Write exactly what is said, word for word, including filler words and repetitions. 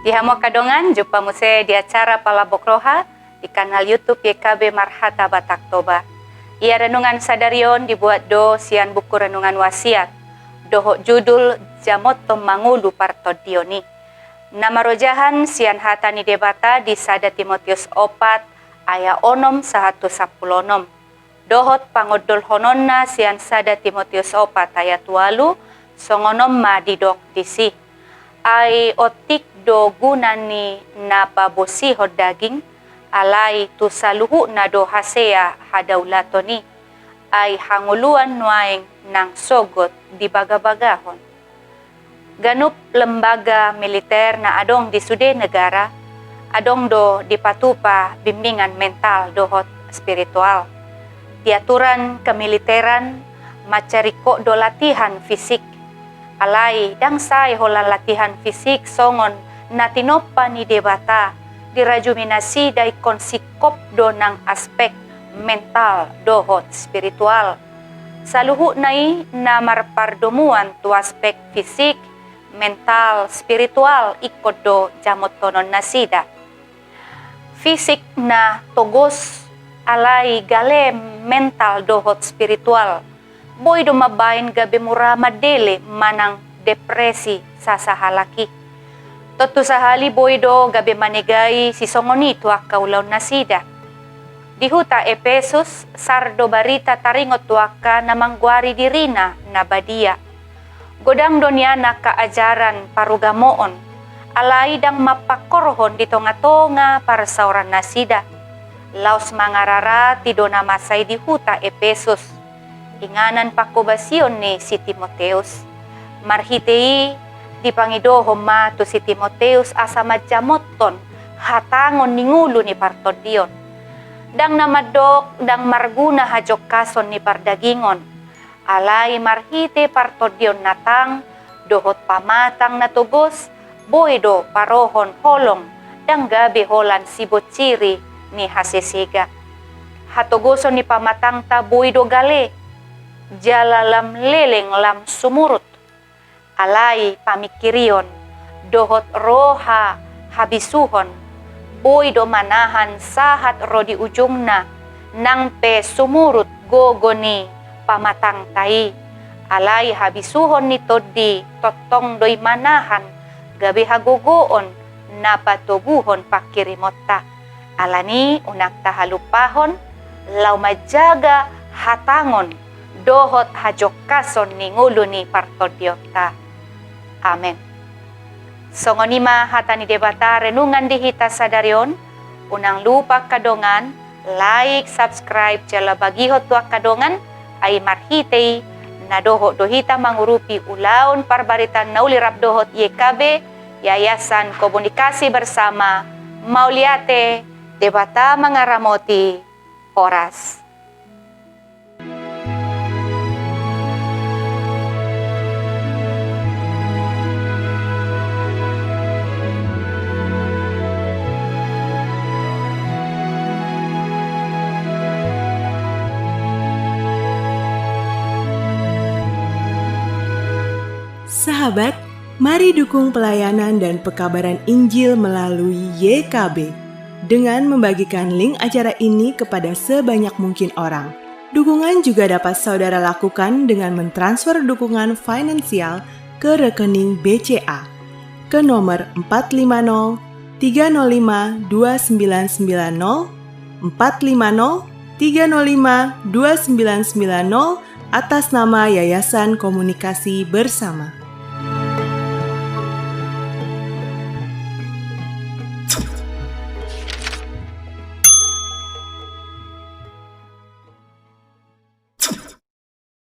Di hamu angka dongan, jumpa muse di acara Palambok Roha di kanal YouTube Y K B Marhata Batak Toba. Ia renungan sadari on dibuat do sian buku renungan Wasiat, dohot judul Jamothon Mangolu Partondion i. Na marojahan sian hata ni Debata di sada Timoteus opat ayat onom sahat tu sampulu onom. Dohot pangondolhononna sian sada Timoteus opat ayat ualu, songon on ma didok disi. Ai otik do guna ni na pabosihon daging, alai tu saluhutna do hasea hadaulaton i, ai hangoluan nuaeng nang sogot dibagabagahon. Ganup lembaga militer na adong di sude negara, adong do dipatupa bimbingan mental dohot spiritual. Di aturan kemiliteran, mansai ringkot do latihan fisik. Alai, ndang sae holan latihan fisik songon na tinompa ni Debata, dirajumi nasida ingkon singkop do nang aspek mental dohot spiritual. Saluhutna i na marpardomuan tu aspek fisik, mental, spiritual ingkon do jamothonon nasida. Fisik na togos alai gale mental dohot spiritual, boi do mambaen gabe mura mandele manang depresi sasahalak i. Tontu sahali boi do gabe manegai sisongon i tu angka ulaon nasida. Di huta Epesus, sar do barita taringot tu angka na manggoari dirina na badia. Godang do nian angka ajaran parugamoon, alai ndang mampangkorhon di tongatonga parsaoran nasida. Laos mangararati do na masa i di huta Epesus, inganan panghobasion ni si Timoteus. Marhite i, dipangidohon ma tu si Timoteus asa manjamothon hatangon ni ngolu ni partondion. Ndang na mandok ndang marguna hajongkason ni pardagingon, alai marhite partondion na tang dohot pamatang na togos, boi do parohon holong, ndang gabe holan sibonciri ni hasesega. Hatogoson ni pamatangta boi do gale, jala lam leleng lam sumurut. Alai pamingkirion dohot roha habisuhon, boi do manahan sahat ro di ujungna, nang pe sumurut gogo ni pamatangta i. Alai habisuhon ni tondi tongtong do i manahan, gabe hagogoon na patoguhon pangkirimonta. Alani unang tahalumpahon, laho manjaga hatangon dohot hajongkason ni ngolu ni partondionta. Amen. Songon i ma hata ni Debata renungan di hita sadari on. Unang lupa angka dongan, like, subscribe, jala bagihon tu angka dongan, ai marhite i na dohot do hita mangurupi ulaon parbaritaan na uli rap dohot Y K B, Yayasan Komunikasi Bersama. Mauliate, Debata mangaramoti. Horas. Sahabat, mari dukung pelayanan dan pekabaran Injil melalui Y K B dengan membagikan link acara ini kepada sebanyak mungkin orang. Dukungan juga dapat saudara lakukan dengan mentransfer dukungan finansial ke rekening B C A ke nomor empat lima nol tiga nol lima dua sembilan sembilan nol, empat lima nol tiga nol lima dua sembilan sembilan nol, atas nama Yayasan Komunikasi Bersama.